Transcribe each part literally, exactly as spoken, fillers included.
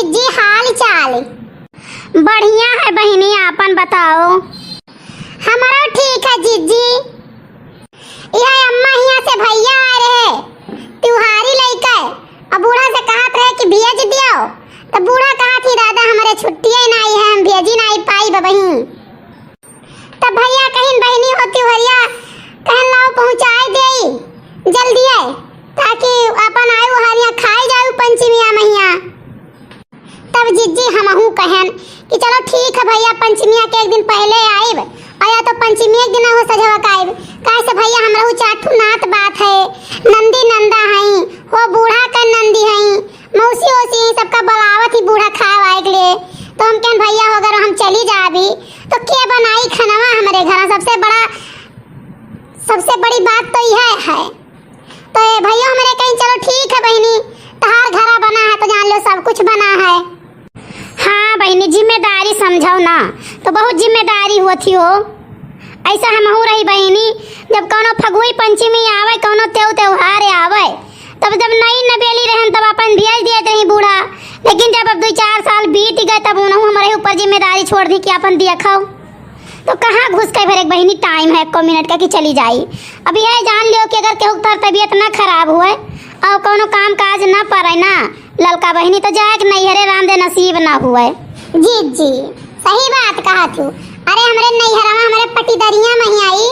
जी, हाल चाल? बढ़िया है बहिनी, आपन बताओ। हमरो ठीक है जिज्जी। यह अम्मा हियाँ से भैया आए रहे त्योहारी लइके, और बूढ़ा से कहत रहे कि भेज दियो, तो बूढ़ा कहत ही, "दादा, हमरे छुट्टिये नाई है, हम भेजी नाई पाई बबही।" तब भैया कहिन, "बहिनी हो त्योहरिया, कहन लाओ पहुँचाए देई जल्दिये, ताकि अपन आयु हरिया खाए जाऊ पंचमिया महिया।" तब जिज्जी हमहू कहन कि चलो ठीक है भैया, पंचमिया के एक दिन पहले आइब, और या तो पंचमिया के दिन हो सजवा के आइब, काहे से भैया हमरहू चार ठू नात बात है, नंदी नंदा हई, हो बूढ़ा के नंदी हई, मौसी ओसी हई, सबका बुलावत ही बूढ़ा खाए वाए के लिए। तो हम कहन भैया हो अगर हम चली जाबी तो के बनाई खनवा हमरे घर? सबसे बड़ा, सबसे बड़ी बात तो यह है। तो ए भैया हमरे कहिन चलो ठीक है बहिनी, तहार घरा बना है तो जान लो सब कुछ बना है। हाँ बहिनी, जिम्मेदारी समझो ना, तो बहुत जिम्मेदारी होत ही हो। ऐसा हमहू रही बहिनी, जब कौनो फगुई पंचमी आवे, कौनो तेव त्योहार आवे, तब जब नई नबेली रहन तब अपन भेज दियत रही बूढ़ा, लेकिन जब अब दुई चार साल बीत गए तब उनहू हमरे ऊपर जिम्मेदारी छोड़ दी कि अपन देखो। तो कहाँ घुस के फिर एक बहिनी टाइम है एको मिनट का कि चली जाई। अब यह जान लियो कि अगर केहू के तबियत ना खराब हुए और कौनो काम काज ना पड़े ना ललका बहिनी, तो जाए के नैहरे राम दे नसीब ना हुए। जी जी, सही बात कहा तू। अरे हमरे नैहरवा हमरे पटीदरिया में ही आई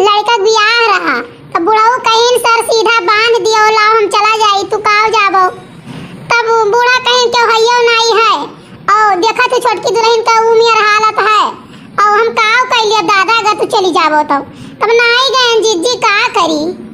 लड़का के बियाह रहा, तब बुढ़ऊ कहिन, "सर सीधा बांध दियो, लाओ हम चला जाई, तू काव जाबो?" तब बूढ़ा कहिन, "क्यों हइयो नाई है, और देखा तू छोटकी दुल्हन का उमियर हालत है, और हम काव कर लिया दादा अगर तू चली जाबो तो।" तब नाई गए जिज्जी का करी,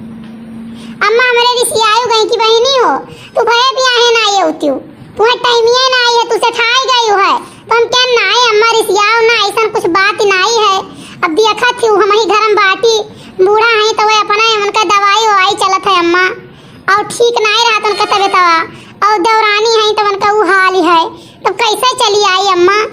अम्मा हमरे रिसियायु गई कि बहिनी हो, तू भले बियाहे नाई होतियो, तुम्हें टाइमिये नाई है, तू सेठाई गई है। तो हम कहेन नाई अम्मा रिसियाओ ना, ऐसन कुछ बात ही नाई है। अब देखत ही हम ही घर में बाटी, बूढ़ा हई तो वे अपना उनका दवाई ववाई चलत है अम्मा, और ठीक नाई रहत उनका तबियतवा, और देवरानी हई तो उनका ऊ हाल ही है, तो कैसे चली आई अम्मा?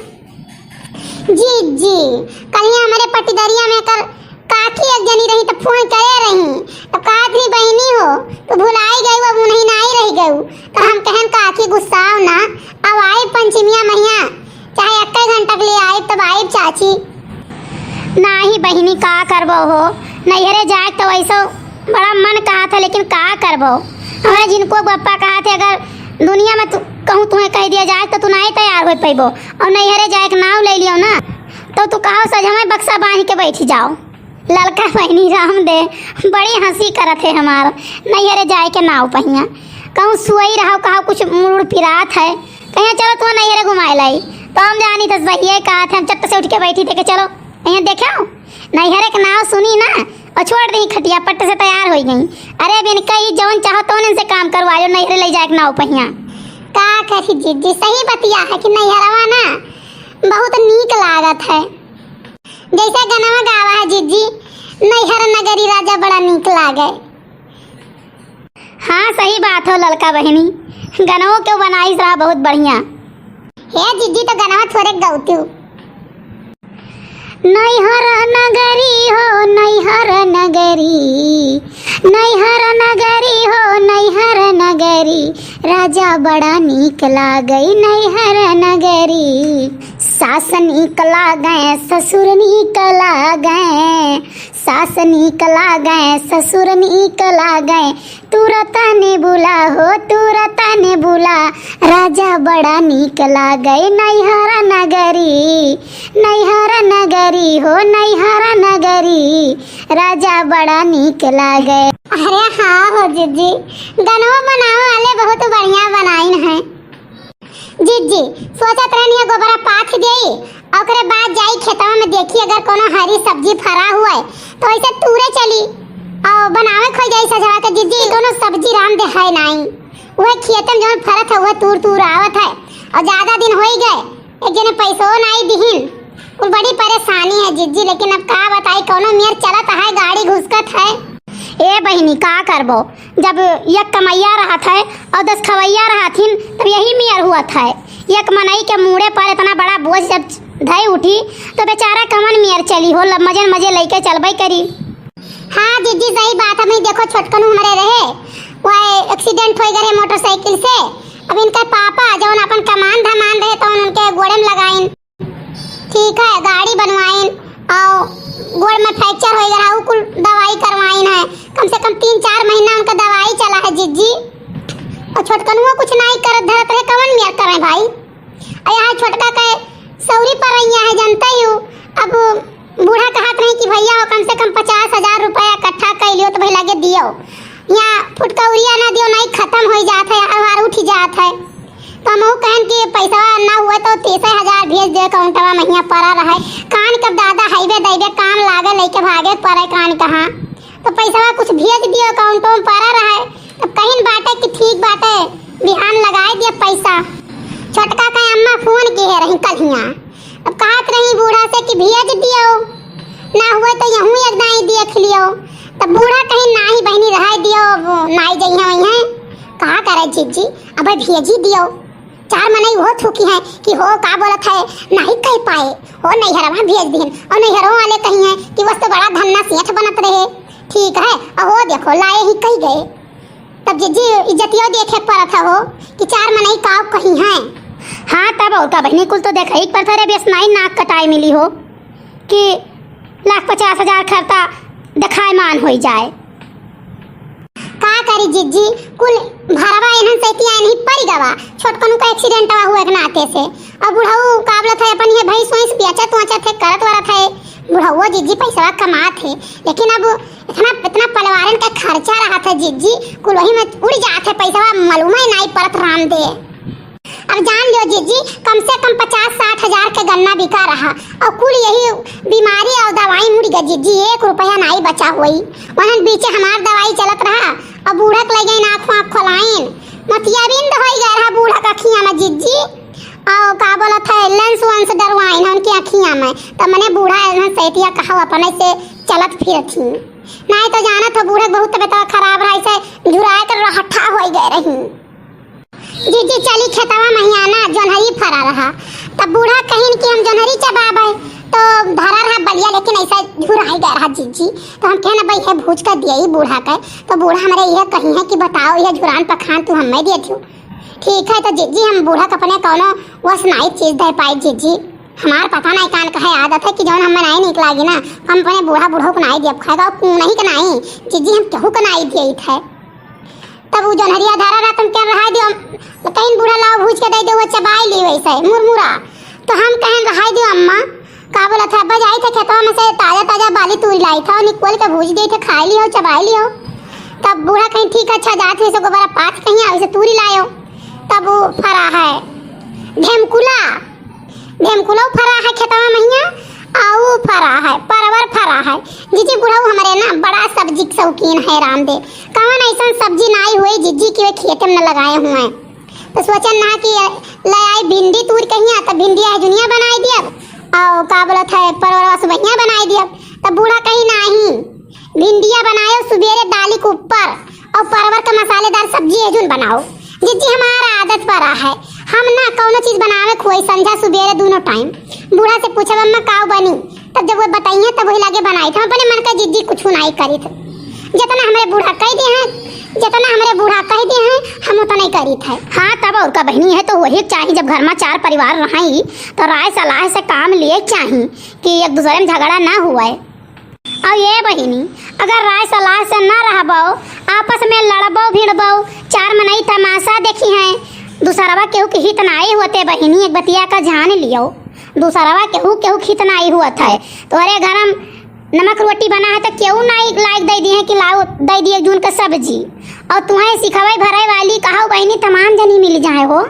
जी जी, कल ही हमरे पटीदरिया में कर काकी एक जनी रही तो फोन करे रही, तो कहत रही, "बहिनी हो, तू भुलाई गई, अब उन्हीं नाई रह गई।" तो हम कहन, "काकी गुस्साओ ना, अब आई पंचमिया महिया, चाहे एक घंटा के लिए आई तब आई चाची।" नाही बहिनी, का करबो हो, नैहरे जाए तो वैसो बड़ा मन कहा था, लेकिन का करबो, हमारे जिनको बप्पा कहा थे, अगर दुनिया में तू कहूँ तुम्हें कह दिया जाए तो तू नहीं तैयार हो पैबो, और नैहरे जाए के नाव ले लियो ना तो तू कहो सज हमें बक्सा बांध के बैठ जाओ। ललका बहिनी राम दे बड़ी हंसी करत है हमार, नैहरे जाए के नाव पहिया। कहूँ सोई रहो, कहो कुछ मूड़ पिरात है, कहिया चलो तुम्हें नैहरे घुमाए लाई। तो हम जानी तो सही है कहा थे, हम चट्ट से उठ के बैठी थे कि चलो कहिया देखो, नैहरे के नाव सुनी ना और छोड़ दी खटिया, पट्ट से तैयार हो गई। अरे अब इनका ई जौन चाहो तौन इनसे काम करवा लो, नैहरे ले जाए के नाव पहिया। का करी जिज्जी, सही बतिया है कि नैहरवा ना बहुत नीक लागत है। जैसे गनवा गावा है जिज्जी, "नैहर नगरी राजा बड़ा नीक लागे।" हाँ, सही बात हो ललका बहिनी, गनवो के बनाइस रहा बहुत बढ़िया। हे जिज्जी, तो गनवा थोड़े गौतू। नैहर नगरी हो, नैहर नगरी, नैहर नगरी हो, नैहर नगरी, राजा बड़ा नीक लागै नैहर नगरी। सास नीक लागै, ससुर नीक लागै, सास नीक लागै, ससुर नीक लागै, तुरत ने बुला हो, तुरत ने बुला, राजा बड़ा नीक लागै नैहर नगरी, नैहर नगरी हो, नैहर नगरी, राजा बड़ा नीक लागै। अरे हाँ हो जिज्जी, गनवा बनावे वाले बहुत बढ़िया बनाइन है। जिज्जी, सोचत रहनी है गोबरा पाथ देई, ओकरे बाद जाई खेतवा में देखी अगर कोनो हरी सब्जी फरा हुए तो ऐसे तूरे चली और बनावे खोई जाई सजवा के। जिज्जी, कोनो सब्जी राम दे है नाई, वह खेते में जौन फरत है वह तूर तूर आवत है, और ज्यादा दिन होई गए एक जने पैसो नाई दिहिन। कुल बड़ी परेशानी है जिज्जी, लेकिन अब का बताई, कोनो मेर चलत है, गाड़ी घुसकत है। ए बहिनी, का करबो, जब एक कमैया रहत है और दस खवैया रहथिन, तब यही मेर हुअत है। एक मनई के मूड़े पर इतना बड़ा बोझ जब धई उठी, तो बेचारा कवन मेर चली हो, लब मजे न मजे लइके चलबे करी। हाँ जिज्जी, सही बात है। मैं देखो, छोटकन हमरे रहे, वह एक्सीडेंट हो गए रहे मोटरसाइकिल से। अब इनका पापा जौन अपन कमान धमान रहे तो उनके गोड़े में लगाइन, ठीक है, गाड़ी बनवाइन, और गोड़ में fracture होइ गया, उ कुल दवाई करवाइन है। कम से कम तीन चार महीना उनका दवाई चला है जिज्जी। और छोटकनुआ कुछ नाहीं करत धरत रहे, कवन मेर करें भाई? और यहाँ छोटका के सौरी पर रही है, जनते ही हो। अब बूढ़ा कहत रही कि भैया हो, कम से कम पचास हजार रुपया इकट्ठा कर लियो तो भाई लगे दियो, यहाँ फुटकौरिया ना दियो, नाहीं खत्म होइ जात है, अरवार उठ जात है। तो हमहू कहन कि पैसवा ना हुए तो तीस हजार भेज दे account वा, महिया परा रहे। कान कब दादा हइबे दैबे काम लागे, लइके भागे परे कान कहाँ। तो पैसवा कुछ भेज दियो account में परा रहे। तब कहिन बाटे कि ठीक बाटे, बिहान लगाए दिया पैसा। छोटका के अम्मा फोन किहे रही कल्हिया, अब कहत रही बूढ़ा से कि भेज दियो, ना हुए तो यहूँ एक दाई देख लियो। तब बूढ़ा कहिन नाहीं बहिनी रहे दियो, अब नाहीं जइहें वइहें, का करे जिज्जी, अब भेजी दियो। चार मनई उहो थूकी हैं कि हो का बोलत है, नाहीं कह पाए, हो नैहरवा भेज दिहन, और नैहरों वाले कही हैं कि वस तो बड़ा धन्ना सेठ बनत रहे, ठीक है, और हो देखो लाए ही कही गए। तब जिज्जी इज्जतियो देखे पड़त हो कि चार मनई का कही हैं। हाँ, तब और का बहिनी, कुल तो देखे ही पड़त है रे, बेस नाहीं नाक कटाए मिली हो कि लाख पचास हजार खर्चा देखाए मान होइ जाए। का करी जिज्जी, कुल भरवा इन्हन सैतिया इन्हीं परि गवा, छोटकनू का accident हुआ एक नाते से। और बुढ़ऊ का बोलत है, अपन ये भैंस वैंस बेचत वचत है, करत वरत है, बुढ़ऊ जिज्जी पैसवा कमात है, लेकिन अब इतना, इतना पलवारन का खर्चा रहत है जिज्जी, कुल वही में उड़ जात है पैसवा, मालूम ही नाहीं पड़त राम दे। अब जान लियो जिज्जी, कम से कम पचास साठ हजार के गन्ना बिका रहा, और कुल यही बीमारी और दवाई मुड़ गए जिज्जी, एक रुपया नाहीं बचा होई। वहन बीचे हमार दवाई चलत रहा, और बूढ़ा के लगे आँख आँख खोलाइन, मोतियाबिंद होई गए रहा बूढ़ा का अखिया में जिज्जी, और का बोलत है, lens वंस डरवाइन उनकी अखिया में। तब मने बूढ़ा एहन सैतिया कहा अपने से चलत फिरत ही, नाहीं तो जानत हो बूढ़ा के बहुत तबियत खराब रहा, ऐसे झुराए कर रहठा होई गए रही। जिज्जी चली खेतवा महियाना, जोन्हरी फरा रहा। तब बूढ़ा कहिन कि हम जोन्हरी चबाबे, तो धरा रहा बलिया, लेकिन ऐसा झुराई गया रहा जिज्जी। तो हम कहन भाई है भूज कर दिया ही बूढ़ा के। तो बूढ़ा हमरे यह कही है कि बताओ, यह झुरान पखान तू हमें दिए थी। ठीक है, तो जिज्जी हम बूढ़ा के अपने कौनो वस नाई चीज दे पाई जिज्जी। हमार पता नाई कान कहे आदत है कि जौन हमें नाई निक लागी ना, हम अपने बूढ़ा बूढ़ो को नाई दियब खाएगा, और नहीं के नाई जिज्जी, हम केहू के नाई दिए थे। तब उ जोन्हरिया धरा रहा, तुम क्या रहा दियो, कहीं बूढ़ा लाओ भूज के दे दे, वो चबाई ली वैसे मुरमुरा। तो हम कहें रहा दियो अम्मा, का बोलत है, अब्बा जाई थे खेतवा में से ताजा ताजा बाली तूरी लाई था, निकोल के भूज दे थे, खाई लियो, चबाई लियो। तब बूढ़ा कहीं ठीक अच्छा जात है, से गोबरा पात कहीं आवे से तूरी लायो। तब वो फरा है ढेमकुला, ढेमकुलो फरा है खेतवा महिया, आऊ फरा है, परवर फरा है। जिज्जी बुढ़ऊ हमरे ना बड़ा सब्जी के शौकीन है राम दे, कवन ऐसन सब्जी नाई हुई जिज्जी की वे खेते में न लगाए हुए। तो सोचन ना कि ले आई भिंडी तूर कहिया, तो भिंडी है जुनिया बनाई दियब, और का बोलत है परवरवा सुबहिया बनाई दियब। तब बूढ़ा कहीं नाही, भिंडिया बनायो सुबेरे दाली के ऊपर, और परवर का मसालेदार सब्जी एजुन बनाओ। जिज्जी हमारा आदत परा है, हम ना कौनो चीज बनावे खोई संझा सुबेरे दोनों टाइम। बूढ़ा से पूछब अम्मा काव बनी, तब जब वो बताइए तब वही लागे बनाई। हम अपने मन का जिज्जी कुछ नाई करी थे। जितना हमरे बूढ़ा कह दे हैं, जितना हमरे बूढ़ा कह दे हैं, हम उतना ही करी थे। हाँ, तब और का बहिनी है तो वही चाही, जब घर में चार परिवार रही तो राय सलाह से काम लिए चाही कि एक दूसरे में झगड़ा ना हुए। और ये बहिनी, अगर राय सलाह से ना रहबो, आपस में लड़बो भिड़बो, चार मनई तमाशा देखी हैं, दूसरवा केहू के हित नाई होते बहिनी, एक बतिया का जान लियो, दूसरवा केहू केहू के हित नाई होत है। तोहरे घर में नमक रोटी बना है तो केहू नाई लाइक दे दिए कि लाओ दे दिए जून का सब्जी, और तुम्हें सिखवाई भराई वाली कहाऊ बहिनी तमाम जनी मिल जाए हो।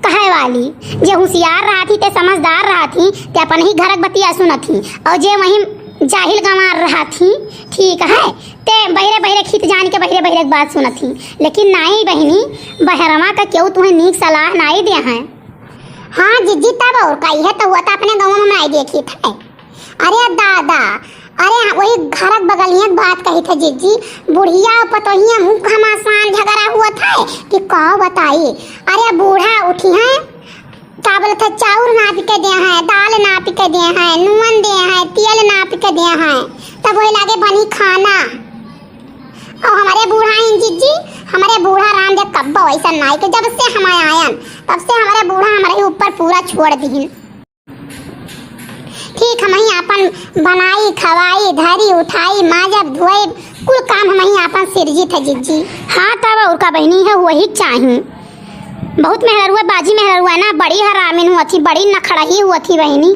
कहे वाली, जे होशियार रहत ही, ते समझदार रहत ही, ते अपन ही घरक बतिया सुनत ही, और जे वहीं जाहिल गंवार रहत ही, ठीक है, ते बहिरे बहिरे खित जान के बहिरे बहिरे के बात सुनत ही। लेकिन नाई बहिनी, बहरवा का केहू तुम्हें नीक सलाह नाई दे हैं। हाँ जिज्जी, तब और का, इहे तो हुआ था अपने गाँव में नाई देखी थे। अरे दादा, अरे हाँ, वही घरक बगलिया के बात कही थे जिज्जी, बुढ़िया और पतोहिया मुँह घमासान झगड़ा हुआ था कि का बताई। अरे बूढ़ा उठी है, का बोलत है, चाउर नाप के दे हैं, दाल नाप के दे हैं, नून दे हैं, तेल नाप के दे हैं, तब वही लागे बनी खाना। और हमारे बूढ़ा हैं जिज्जी, हमारे बूढ़ा राम दे कब्बो ऐसा नाई के, जब से हम आयन तब से हम पूरा छोड़ दिहिन। ठीक, हमहीं आपन बनाई, खवाई, धरी, उठाई, माजब, धोइब, कुल काम हमहीं आपन सिरजित है जिज्जी। हाँ, तब और का बहिनी है, वही चाही। बहुत मेहररुआ, बाजी मेहररुआ ना, बड़ी हरामिन हुआ थी, बड़ी नखड़ही हुआ थी बहिनी।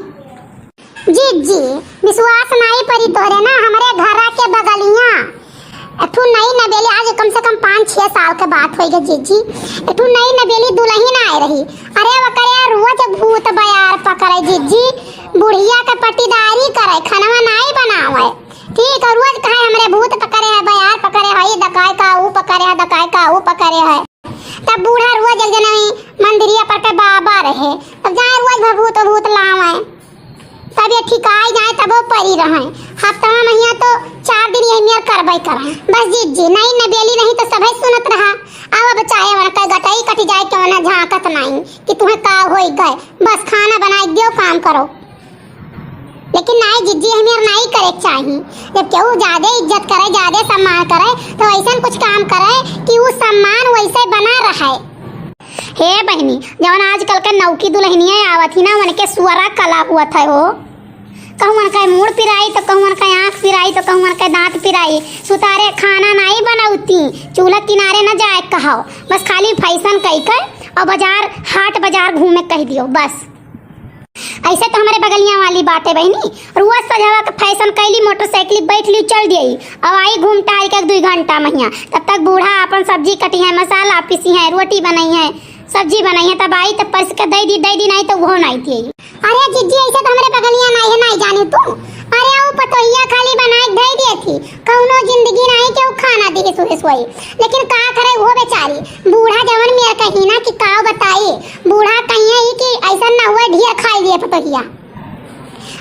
जिज्जी, विश्वास नाई परी तोहरे ना, हमरे घरा के बगलिया एक ठू नई नबेली, आज कम से कम पाँच छह साल के बात होई गई जिज्जी, एक ठू नई नबेली दुलहिन आए रही। अरे वकरे रोज भूत बयार पकड़े जिज्जी, बुढ़िया के पटीदारी करे, खनवा नाई बनावे। ठीक है, रोज कहे हमरे भूत पकड़े है, बयार पकड़े है, ये दकाय का, ऊ पकड़े है, दकाय का, ऊ पकड़े है। तब बूढ़ा रोज एक जने मंदिरिया पर के बाबा रहे, तब जाए रोज भर भूत भूत लावे। तब ये ठिकाई जाए, तब वो परी रहे। हफ्तवा महिया तो चार दिन यही मेर करबे करे। बस जिज्जी, नई नबेली रही तो सभे सुनत रहा। अब, अब चाहे वनका गटई कटि जाए, क्यों ना झांकत नाई कि तुहें का होई गए। बस खाना बनाई दियो, काम करो। लेकिन नाई जिज्जी, हमें नाई करे के चाही। जब केहू ज्यादा इज्जत करे, ज्यादा सम्मान करे, तो ऐसन कुछ काम करे कि उ सम्मान वैसे बना रहे। हे बहिनी, जवन आजकल के नौकी दुलहिनिया आवत ही ना, उनके सुअरा कला हुआ था हो। कहूँ उनका मूड़ पिराई तो कहूँ उनका आँख पिराई तो कहूँ उनका दाँत पिराई। सुतारे खाना नाई बनौती, चूल्हा किनारे न जाए कहो, बस खाली फैशन कई के और बाजार, हाट बाजार घूमे कह दियो बस। ऐसे तो हमरे बगलिया वाली बाटे बहिनी, रोज सजवा के फैशन कैली, मोटरसाइकिल बैठ ली, चल दिए, अब आई घूम टहल के एक दुई घंटा महिया, तब तक बूढ़ा अपन सब्जी कटी है, मसाला पीसी है, रोटी बनाई है, सब्जी बनाई है, तब आई तब परस के दे दी, दे दी, नाई तो वो नाई दिए। अरे जिज्जी, ऐसे तो हमरे बगलिया नाई है, नाई जानी तू। अरे वो पतोहिया खाली बनाए के दे दिए थी, कौनो जिंदगी नाई के वो खाना दी सुबह सोई। लेकिन का करे वो बेचारी, बूढ़ा जवन मेर कही ना कि का बताई, बूढ़ा कहिए ही कि ऐसा ना हुआ ढेर खाई लिए पतोहिया।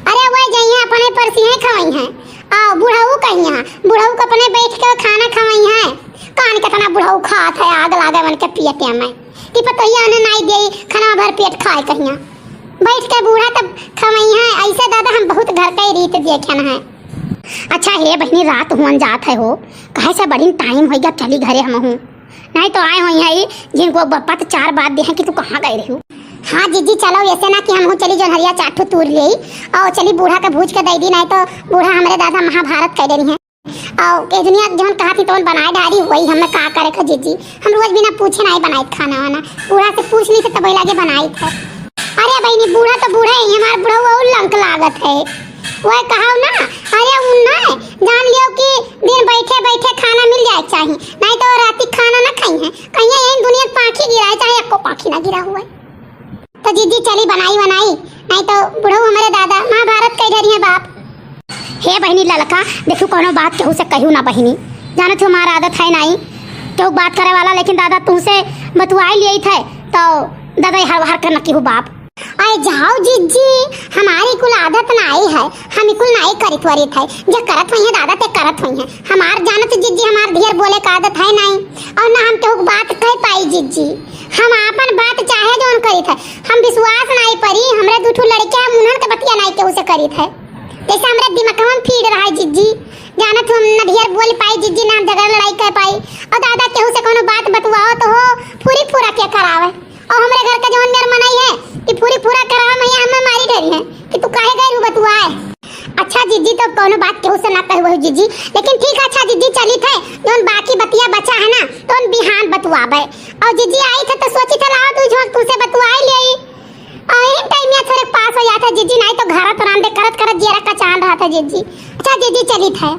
अरे वो जइहे अपने परसिहे खवई हैं, आ बुढ़ऊ कहिए, बुढ़ऊ को अपने बैठ के खाना खवई हैं। कान कितना बुढ़ऊ खात है, आग लागे मन के पियते में कि पतोहिया ने नाई दे खाना भर पेट खाए कहिया। बैठ के बूढ़ा तब खवई हैं, ऐसे दादा हम बहुत घर के रीत देखेन हैं। अच्छा हे बहिनी, रात हुअन जात है हो, कहे से बड़ी टाइम हो गया, चली घरे हम हूँ। नाई तो आए होई है ई, जिनको बप्पा तो चार बात दे हैं कि तू कहाँ गए रही हो। हाँ जिज्जी, चलो ऐसे ना कि हम हूँ चली जोनहरिया चार ठो तूर ले आई और चली बूढ़ा के भूज के दे दी, नाई तो बूढ़ा हमरे दादा महाभारत कह दे रही हैं। और ये दुनिया जौन कहा थी तौन बनाए डारी हुई, हमें का करे का जिज्जी, हम रोज बिना पूछे नाई बनाई खाना वाना, बूढ़ा से पूछ ली थे तब लागे बनाई थे। अरे बहिनी, बूढ़ा तो बूढ़ा ही, हमार बूढ़ा वो लंक लागत है। वह कहाव ना, अरे उन ना जान लियो कि दिन बैठे बैठे खाना मिल जाए चाही, नाई तो राती खाना ना खाई है, कहिए यही दुनिया पाखी गिराए चाहे एको पाखी ना गिरा हुआ। तो जिज्जी चली बनाई बनाई, नाई तो बुढ़ऊ हमरे दादा महाभारत कह डरी है बाप। हे बहिनी ललका, देखू कौनो बात केहू से कहू ना बहिनी, जानत हो हमार आदत है नाई, केहू बात करे वाला, लेकिन दादा तुमसे बतुआई लियत है तो दादा हर हर कर न केहू बाप। अरे जाओ जिज्जी, हमारी कुल आदत नाई है, हम कुल नाई करित वरित है, जे करत हुई है दादा ते करत हुई है। हमार जानत जिज्जी, हमार ढेर बोले का आदत है नाई, और ना हम केहू के बात कह पाई जिज्जी। हम आपन बात चाहे जौन करित है, हम विश्वास नाई परी, हमरे दू ठो लड़के हम उन्हन के बतिया नाई केहू से करित है, जैसे हमरे दिमाग में फीड रहा है जिज्जी। जानत हम न ढेर बोल पाई जिज्जी, ना हम झगड़ा लड़ाई कर पाई, और दादा केहू से कोनो बात बतुआओ तो हो फूरी फूरा के करावे। और हमरे घर का जौन मेर मनई है कि पूरी पूरा करावा मैया हमें मारी डरी है कि तू काहे गई रू बतुआए। अच्छा जिज्जी, तो कौनो बात केहू से ना कहू जिज्जी, लेकिन ठीक है। अच्छा जिज्जी चली थे, जौन बाकी बतिया बचा है ना तौन बिहान बतुआबे। और जिज्जी आई थे तो सोची थे लाओ तू झोंक तुमसे बतुआई ले। और यही टाइम या थोड़े पास हो जाता जिज्जी, नाई तो घर तो रांधे करत करत जियरा कचान रहा था जिज्जी। अच्छा जिज्जी चली थे।